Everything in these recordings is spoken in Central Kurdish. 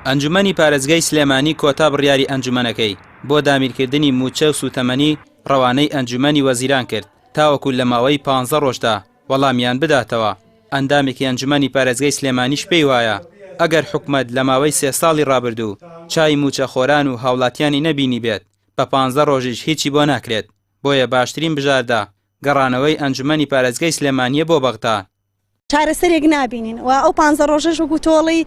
ئەنجومەنی پارێزگای سلێمانی کۆتا بڕیاری ئەنجومەنەکەی بۆ دابینکردنی مووچە و سووتەمەنی ڕەوانەی ئەنجومەنی وەزیران کرد تاوەکو لە ماوەی پانزە ڕۆژدا وەڵامیان بداتەوە، ئەندامێکی ئەنجومەنی پارێزگای سلێمانیش پێی وایە ئەگەر حکومەت لە ماوەی سێ ساڵی ڕابردوو چاوی مووچەخۆران و هاوڵاتیانی نەبینیبێت بە پانزە ڕۆژیش هیچی بۆ ناکرێت، بۆیە باشترین بژاردە گەڕانەوەی ئەنجومەنی پارێزگای سلێمانییە بۆ بەغدا. چارەسەرێک نابینین و ئەو پانزە ڕۆژەش وەکو تۆڵی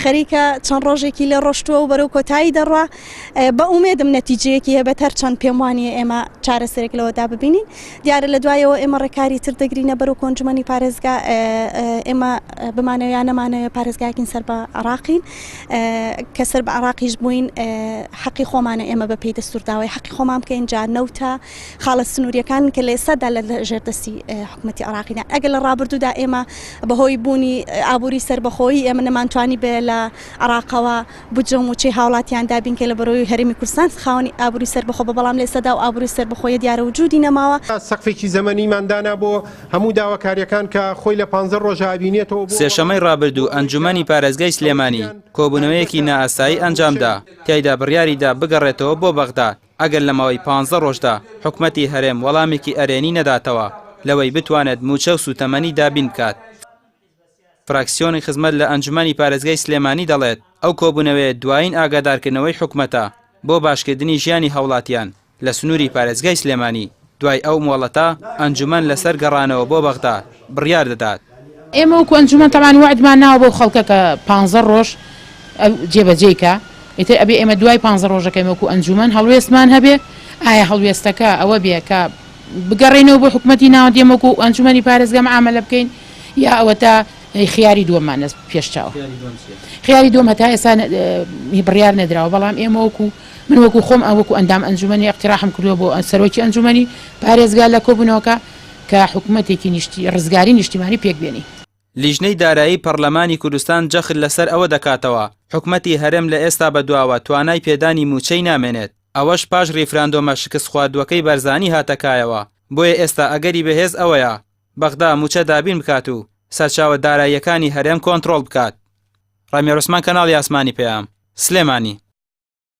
خەریکە چەند ڕۆژێکی لێ ڕۆشتووە و بەرەو کۆتایی دەڕوا بە ئومێدم نەتیجەیەکی هەبێت هەرچەند پێم وانییە ئێمە چارەسەرێک لەوەدا ببینین دیارە لە دوایەوە ئێمە ڕێکاری تر دەگرینە بەر و کۆنجومەنی پارێزگا ئێمە بمانەوە یا نەمانەوێ پارێزگایەکین سەر بە عراقین کە سەر بە عراقیش بووین حەقی خۆمانە ئێمە بە پێی دەستور داوای حەقی خۆمان بکەین جا نەوتە خاڵە سنووریەکان کە لە ئێستادا لە ژێر دەستی حکوومەتی عراقیدا ئەگەر لە ڕابردوودا ئێمە بەهۆی بوونی ئابووری سەربەخۆیی ئێمە نەمانتوانی بێ لە عراقەوە بودجە و مووچەی هاوڵاتیان دابین کەین لە بەرەوەی هەرێمی کوردستان خاوەنی ئابووری سەربەخۆ بە بەڵام لە ئێستادا ئەو ئابووری سەربەخۆیە دیارە وجودی نەماوە. سەقفێکی زەمەنیمان دانا بۆ هەموو داواکارییەکان کە خۆی لە پانزە ڕۆژا ئەبینێتەوە بۆ سێشەممەی ڕابردوو ئەنجوومەنی پارێزگای سلێمانی کۆبوونەوەیەکی نائاسایی ئەنجامدا، تیایدا بڕیاریدا بگەڕێتەوە بۆ بەغدا ئەگەر لە ماوەی پانزە ڕۆژدا حکومەتی هەرێم وەڵامێکی ئەرێنی نەداتەوە لەوەی بتوانێت مووچە و سووتەمەنی دابین بکات. فراکسیۆنی خزمەت لە ئەنجومەنی پارێزگای سلێمانی دەڵێت، ئەو کۆبوونەوەیە دوایین ئاگادارکردنەوەی حکومەتە بۆ باشکردنی ژیانی هاوڵاتیان لە سنووری پارێزگای سلێمانی، دوای ئەو مۆڵەتە ئەنجومەن لەسەر گەڕانەوە بۆ بەغدا بڕیار دەدات. ئێمە وەکو ئەنجومەن تەبعەن وەعدمان ناوە بەو خەڵکە کە پانزە ڕۆژ جێبەجێی کا، ئیتر ئەبێ ئێمە دوای پانزە ڕۆژەکە ئێمە وەکو ئەنجومەن هەڵوێستمان هەبێ، ئایا هەڵوێستەکە ئەوە بێ کە بگەڕێینەوە بۆ حکومەتی ناوەندی ئێمە وەکو ئەنجومەنی پارێزگا معامەلە بکەین یا ئەوەتا خیاری دووەممان لە پێش چاوە. خیاری دووەم هەتا ئێستا بڕیار نەدراوە، بەڵام ئێمە وەکو من وەکو خۆم وەکو ئەندام ئەنجومەنی ئیقتراحم کردووە بۆ سەرۆکی ئەنجومەنی پارێزگا لە کۆبوونەوەکە کە حکومەتێکی نیشتی ڕزگاری نیشتیمانی پێک بێنین. لیژنەی دارایی پەڕلەمانی کوردستان جەخت لەسەر ئەوە دەکاتەوە، حکومەتی هەرێم لە ئێستا بەدواوە توانای پێدانی مووچەی نامێنێت، ئەوەش پاش ڕیفراندۆمە شکستخواردووەکەی بەرزانی هاتە کایەوە، بۆیە ئێستا ئەگەری بەهێز ئەوەیە بەغدا مووچە دابین بکات و سەرچاوە داراییەکانی هەرێم کۆنتڕۆڵ بکات. ڕامیار عوسمان کەناڵی ئاسمانی پەیام، سلێمانی.